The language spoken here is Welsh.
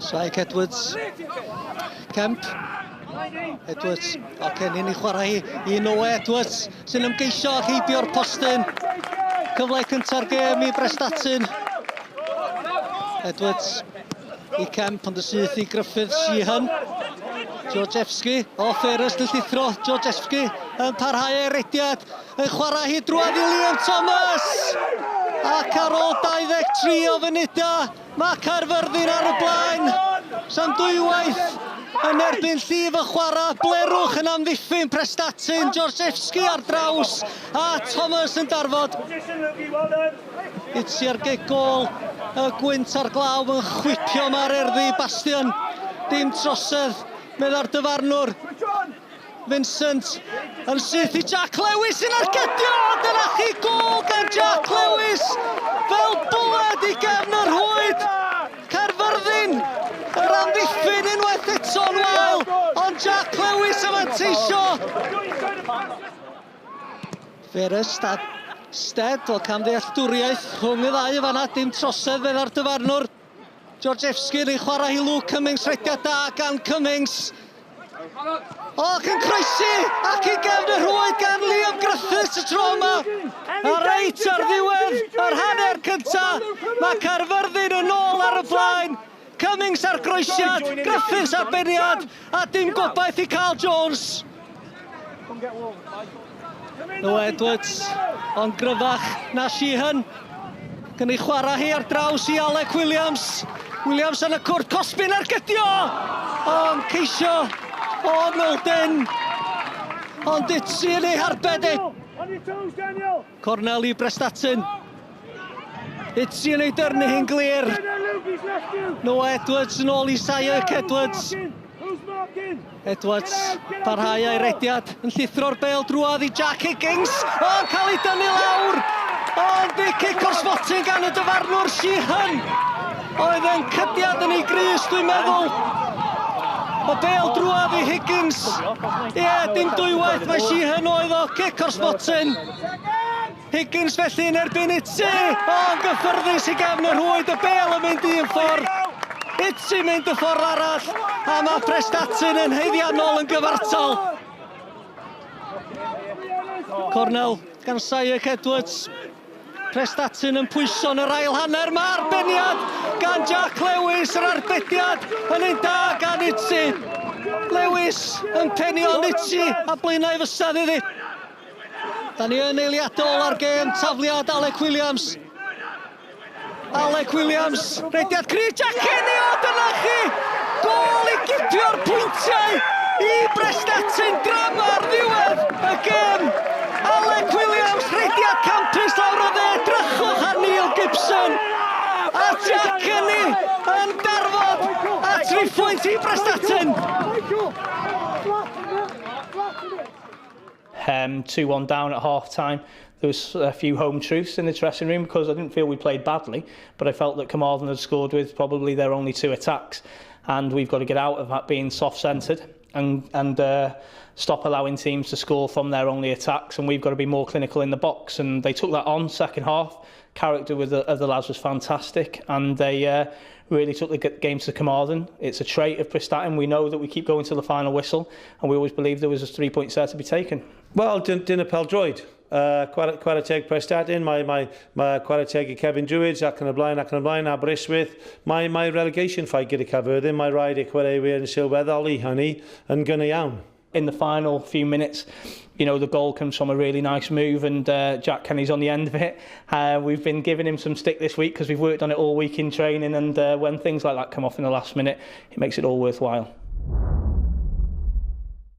Saig Edwards. Kemp. Edwards. O, Kenny'n ei chwarae hi i Noah Edwards sy'n ymgeisio ac heibio'r postyn. Cyfle cynta'r gêm i Brestatyn. Edwards i Kemp, ond y syth i Gruffydd Sheehan. Georgievski, o Ferris yn llithro. Georgievski yn parhau ei rediad, yn chwarae hi drwodd i Liam Thomas. Ac ar ôl 23 o funudau, mae Caerfyrddin ar y blaen. Sam dwywaith yn erbyn llif y chwarae, blerwch yn amddiffyn Prestatyn, Georgievski ar draws a Thomas yn darfod. Itsi ar gig gôl, y gwynt a'r glaw yn chwipio mae'r erddi, Bastian, dim trosedd, meddai'r dyfarnwr. Vincent yn syth i Jack Lewis sy'n argydio, dyna chi gôl gan Jack Lewis, fel bwled i gefn y rhwyd. Caerfyrddin, yr amddiffyn unwaith eto'n wael, ond Jack Lewis yn manteisio. Ferris a Stead, wel camddealltwriaeth rhwng y ddau yn fanna, dim trosedd feddai'r dyfarnwr. Georgievski yn ei chwarae hi Luke Cummings, rhediad da gan Cummings. O, ac yn croesi, ac i gefn y rhwyd gan Liam Griffiths y tro yma. A reit ar ddiwedd yr hanner cynta, mae Caerfyrddin yn ôl ar y blaen. Cummings ar groesiad, Griffiths ar beniad, a dim gobaith i Carl Jones. Noah Edwards, ond gryfach na Sheehan. Gan ei chwarae hi ar draws i Alec Williams. Williams yn y cwrt, cosbyn ar gydio! Ond ceisio o Milden. Ond Itzi yn ei harbed e. Cornel i Brestatyn. Itzi yn ei dyrnu hi'n glir. Noah Edwards yn ôl i Sayak Edwards. Edwards parhau a'i rediad yn llithro'r bel drwodd i Jack Higgins. O'n cael ei dynnu lawr. Ond ei cic o'r smotyn gan y dyfarnwr Sheehan. Oedd yn cydiad yn ei grys, dwi'n meddwl. Y bel drwodd i Higgins. Ie, yeah, dim dwywaith mae Sheehan oedd o. Cic o'r smotyn. Higgins felly yn erbyn Itzi. O'n gyffyrddus i gefn y rhwyd, y bel yn mynd un ffordd. Itzi mynd y ffordd arall, a mae Prestatyn yn haeddiannol yn gyfartal. Cornel gan Sayak Edwards. Prestatyn yn pwyso yn yr ail hanner. Mae arbeniad gan Jack Lewis, yr arbediad yn un da gan Itzi. Lewis yn penio Itzi a blaenau fysedd iddi. Da ni yn eiliadol ar gêm tafliad Alec Williams. Alec Williams, rediad cryf, Jack Kenny, o dyna chi! Gôl i gipio'r pwyntiau i Brestatyn, drama ar ddiwedd y gêm. Alec Williams, rediad campus lawr o dde, drychwch ar Neil Gibson. A Jack Kenny yn darfod a triphwynt i Brestatyn. 2-1 down at half time. There was a few home truths in the dressing room because I didn't feel we played badly, but I felt that Carmarthen had scored with probably their only two attacks, and we've got to get out of that being soft-centred and stop allowing teams to score from their only attacks, and we've got to be more clinical in the box. And they took that on second half. Character with the other lads was fantastic, and they really took the game to Carmarthen. It's a trait of Prestatyn. We know that we keep going to the final whistle, and we always believed there was a 3 points there to be taken. Wel, dyna pêl-droed. Chwarae teg Prestatyn, mae chwarae teg i Kevin Druids ac yn y blaen, ac yn y blaen, Aberystwyth. Mae relegation fight gyda Caerfyrddin, mae rhaid i chwaraewyr yn sylweddoli hynny yn gynnar iawn. In the final few minutes, you know, the goal comes from a really nice move, and Jack Kenny's on the end of it. We've been giving him some stick this week because we've worked on it all week in training, and when things like that come off in the last minute, it makes it all worthwhile.